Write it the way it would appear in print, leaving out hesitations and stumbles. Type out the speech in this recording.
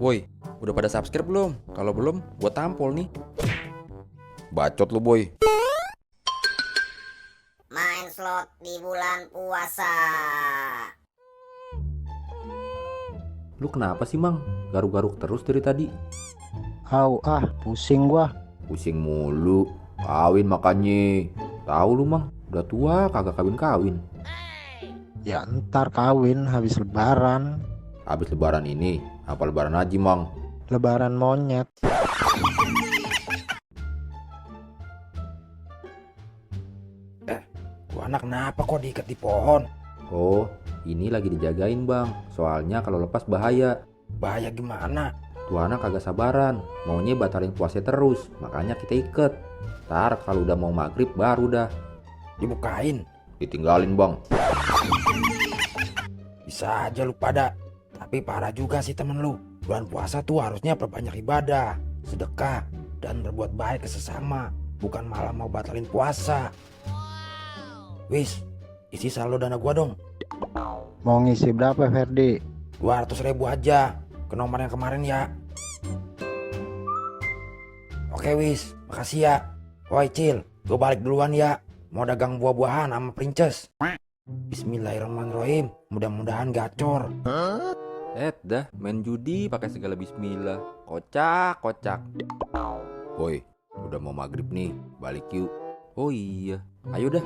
Woi, udah pada subscribe belum? Kalau belum, gua tampol nih. Bacot lu, boy. Main slot di bulan puasa. Lu kenapa sih, Mang? Garuk-garuk terus dari tadi. Pusing gua. Pusing mulu. Kawin makanya. Tahu lu, Mang, udah tua kagak kawin-kawin. Ya ntar kawin habis lebaran. Habis lebaran ini, apa lebaran haji, Mang? Lebaran monyet. Gua anak kenapa kok diikat di pohon? Oh, ini lagi dijagain, Bang. Soalnya kalau lepas bahaya. Bahaya gimana? Tuh anak kagak sabaran, maunya batalin puasa terus. Makanya kita iket. Ntar kalau udah mau maghrib baru dah Dibukain. ditinggalin, Bang. Bisa aja lu pada. Tapi parah juga sih temen lu. Bulan puasa tuh harusnya perbanyak ibadah, sedekah, dan berbuat baik ke sesama. Bukan malah mau batalin puasa. Wis, isi saldo dana gua dong. Mau ngisi berapa Ferdi? 200.000 aja. Ke nomor yang kemarin ya. Oke Wis, makasih ya. Woi Cil, gue balik duluan ya. Mau dagang buah-buahan sama princes. Bismillahirrahmanirrahim. Mudah-mudahan gacor. Dah main judi pakai segala bismillah. Kocak. Boy, udah mau maghrib nih, balik yuk. Oh iya, ayo dah.